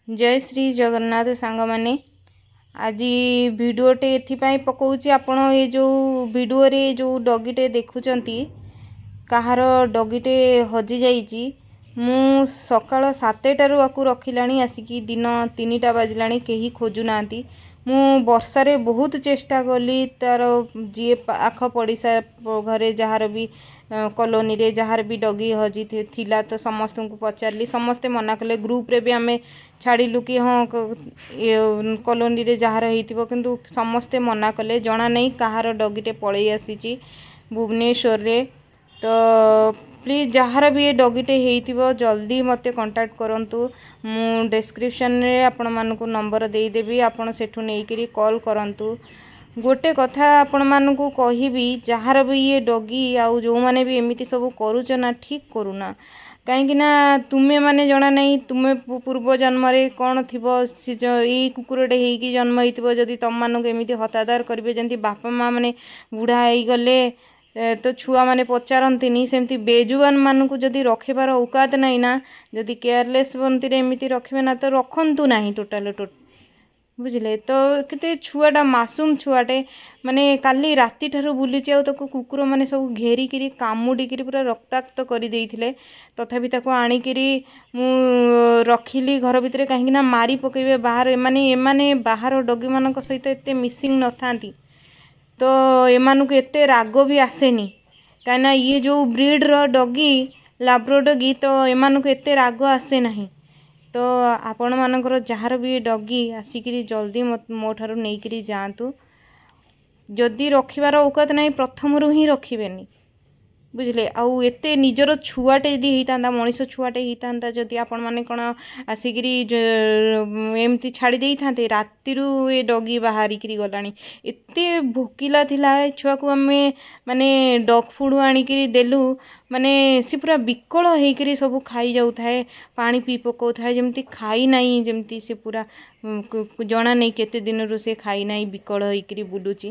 ଜୟ ଶ୍ରୀ ଜଗନ୍ନାଥ ସାଙ୍ଗମାନେ। ଆଜି ଭିଡ଼ିଓଟେ ଏଥିପାଇଁ ପକାଉଛି, ଆପଣ ଏ ଯେଉଁ ଭିଡ଼ିଓରେ ଯେଉଁ ଡଗିଟେ ଦେଖୁଛନ୍ତି, କାହାର ଡଗିଟେ ହଜିଯାଇଛି। ମୁଁ ସକାଳ 7ଟାରୁ ଆକୁ ରଖିଲାଣି, ଆସିକି ଦିନ 3ଟା ବାଜିଲାଣି, କେହି ଖୋଜୁନାହାନ୍ତି। ମୁଁ ବର୍ଷାରେ ବହୁତ ଚେଷ୍ଟା କଲି। ତା'ର ଯିଏ ଆଖ ପଡ଼ିଶା ଘରେ ଯାହାର ବି, କଲୋନୀରେ ଯାହାର ବି ଡଗି ହଜି ଥିଲା, ତ ସମସ୍ତଙ୍କୁ ପଚାରିଲି, ସମସ୍ତେ ମନା କଲେ। ଗ୍ରୁପ୍ରେ ବି ଆମେ ଛାଡ଼ିଲୁ କି ହଁ, କଲୋନୀରେ ଯାହାର ହେଇଥିବ, କିନ୍ତୁ ସମସ୍ତେ ମନା କଲେ। ଜଣା ନାହିଁ କାହାର ଡଗିଟେ ପଳେଇ ଆସିଛି ଭୁବନେଶ୍ୱରରେ। ତ ପ୍ଲିଜ୍, ଯାହାର ବି ଏ ଡଗିଟେ ହେଇଥିବ, ଜଲ୍ଦି ମୋତେ କଣ୍ଟାକ୍ଟ କରନ୍ତୁ। ମୁଁ ଡେସ୍କ୍ରିପସନ୍ରେ ଆପଣମାନଙ୍କୁ ନମ୍ବର ଦେଇଦେବି, ଆପଣ ସେଠୁ ନେଇକରି କଲ୍ କରନ୍ତୁ। ଗୋଟେ କଥା ଆପଣମାନଙ୍କୁ କହିବି, ଯାହାର ବି ଇଏ ଡଗି ଆଉ ଯେଉଁମାନେ ବି ଏମିତି ସବୁ କରୁଛ ନା, ଠିକ୍ କରୁନା। କାହିଁକି ନା ତୁମେମାନେ ଜଣା ନାହିଁ ତୁମେ ପୂର୍ବ ଜନ୍ମରେ କ'ଣ ଥିବ, ସେ ଏଇ କୁକୁରଟେ ହେଇକି ଜନ୍ମ ହେଇଥିବ। ଯଦି ତୁମମାନଙ୍କୁ ଏମିତି ହତାଦର କରିବେ, ଯେମିତି ବାପା ମା' ମାନେ ବୁଢ଼ା ହେଇଗଲେ ତ ଛୁଆମାନେ ପଚାରନ୍ତିନି, ସେମିତି ବେଜୁବାନ ମାନଙ୍କୁ ଯଦି ରଖିବାର ଔକାତ ନାହିଁ ନା, ଯଦି କେୟାରଲେସ୍ ବନ୍ତିରେ ଏମିତି ରଖିବେ ନା, ତ ରଖନ୍ତୁ ନାହିଁ ଟୋଟାଲ, ବୁଝିଲେ ତ? କେତେ ଛୁଆଟା, ମାସୁମ ଛୁଆଟେ, ମାନେ କାଲି ରାତିଠାରୁ ବୁଲିଛି ଆଉ ତାକୁ କୁକୁରମାନେ ସବୁ ଘେରିକିରି କାମୁଡ଼ିକିରି ପୁରା ରକ୍ତାକ୍ତ କରିଦେଇଥିଲେ। ତଥାପି ତାକୁ ଆଣିକିରି ମୁଁ ରଖିଲି ଘର ଭିତରେ, କାହିଁକି ନା ମାରି ପକାଇବେ ବାହାରେ। ମାନେ ଏମାନେ ବାହାର ଡଗିମାନଙ୍କ ସହିତ ଏତେ ମିସିଂ ନଥାନ୍ତି, ତ ଏମାନଙ୍କୁ ଏତେ ରାଗ ବି ଆସେନି, କାହିଁକିନା ଇଏ ଯେଉଁ ବ୍ରିଡ଼ର ଡଗି, ଲାବ୍ରୋ ଡଗି, ତ ଏମାନଙ୍କୁ ଏତେ ରାଗ ଆସେ ନାହିଁ। ତ ଆପଣମାନଙ୍କର ଯାହାର ବି ଡଗି, ଆସିକିରି ଜଲ୍ଦି ମୋ ଠାରୁ ନେଇକିରି ଯାଆନ୍ତୁ। ଯଦି ରଖିବାର ଔକାତ ନାହିଁ, ପ୍ରଥମରୁ ହିଁ ରଖିବେନି, ବୁଝିଲେ? ଆଉ ଏତେ ନିଜର ଛୁଆଟେ ଯଦି ହେଇଥାନ୍ତା, ମଣିଷ ଛୁଆଟେ ହେଇଥାନ୍ତା ଯଦି, ଆପଣମାନେ କ'ଣ ଆସିକିରି ଏମିତି ଛାଡ଼ି ଦେଇଥାନ୍ତେ? ରାତିରୁ ଏ ଡଗି ବାହାରିକିରି ଗଲାଣି। ଏତେ ଭୋକିଲା ଥିଲା ଏ ଛୁଆକୁ, ଆମେ ମାନେ ଡଗ୍ ଫୁଡ଼୍ ଆଣିକିରି ଦେଲୁ, ମାନେ ସେ ପୁରା ବିକଳ ହେଇକିରି ସବୁ ଖାଇଯାଉଥାଏ, ପାଣି ପିଇ ପକାଉଥାଏ, ଯେମିତି ଖାଇନାହିଁ ଯେମିତି ସେ ପୁରା ଜଣା ନାହିଁ କେତେ ଦିନରୁ ସେ ଖାଇନାହିଁ, ବିକଳ ହେଇକିରି ବୁଲୁଛି।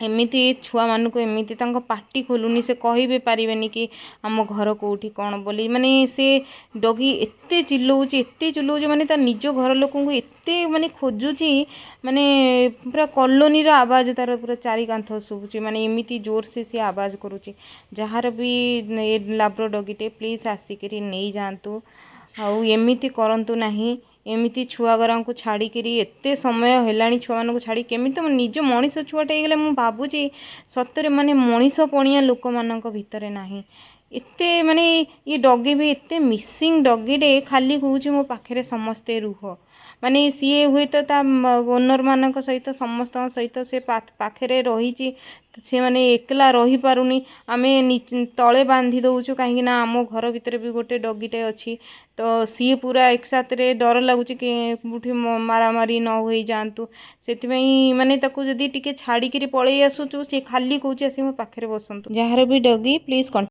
ଏମିତି ଛୁଆମାନଙ୍କୁ ଏମିତି, ତାଙ୍କ ପାଟି ଖୋଲୁନି, ସେ କହି ବି ପାରିବେନି କି ଆମ ଘର କେଉଁଠି କ'ଣ ବୋଲି। ମାନେ ସେ ଡଗି ଏତେ ଚିଲଉଛି, ଏତେ ଚିଲଉଛି, ମାନେ ତା ନିଜ ଘର ଲୋକଙ୍କୁ ଏତେ ମାନେ ଖୋଜୁଛି, ମାନେ ପୁରା କଲୋନୀର ଆବାଜ ତାର ପୁରା ଚାରି କାନ୍ଥ ଶୁଭୁଛି। ମାନେ ଏମିତି ଜୋରସେ ସିଏ ଆବାଜ କରୁଛି। ଯାହାର ବି ଏ ଲାବ୍ରୋ ଡଗିଟେ, ପ୍ଲିଜ୍ ଆସିକିରି ନେଇଯାଆନ୍ତୁ ଆଉ ଏମିତି କରନ୍ତୁ ନାହିଁ। ଏମିତି ଛୁଆଗୁରାଙ୍କୁ ଛାଡ଼ିକିରି ଏତେ ସମୟ ହେଲାଣି, ଛୁଆମାନଙ୍କୁ ଛାଡ଼ି କେମିତି ନିଜ ମଣିଷ ଛୁଆଟେ ହେଇଗଲେ, ମୁଁ ଭାବୁଛି ସତରେ ମାନେ ମଣିଷ ପଣିଆ ଲୋକମାନଙ୍କ ଭିତରେ ନାହିଁ ଏତେ। ମାନେ ଇଏ ଡଗି ବି ଏତେ ମିସିଂ ଡଗିଟେ, ଖାଲି କହୁଛି ମୋ ପାଖରେ ସମସ୍ତେ ରୁହ। ମାନେ ସିଏ ହୁଏତ ତା ଓନର୍ମାନଙ୍କ ସହିତ, ସମସ୍ତଙ୍କ ସହିତ ସେ ପାଖରେ ରହିଛି, ସେ ମାନେ ଏକଲା ରହିପାରୁନି। ଆମେ ତଳେ ବାନ୍ଧି ଦେଉଛୁ, କାହିଁକି ନା ଆମ ଘର ଭିତରେ ବି ଗୋଟେ ଡଗିଟେ ଅଛି, ତ ସିଏ ପୁରା ଏକସାଥରେ ଡର ଲାଗୁଛି କି କେଉଁଠି ମାରାମାରି ନ ହୋଇଯାଆନ୍ତୁ। ସେଥିପାଇଁ ମାନେ ତାକୁ ଯଦି ଟିକେ ଛାଡ଼ିକିରି ପଳେଇ ଆସୁଛୁ, ସେ ଖାଲି କହୁଛି ଆସି ମୋ ପାଖରେ ବସନ୍ତୁ। ଯାହାର ବି ଡଗି, ପ୍ଲିଜ୍।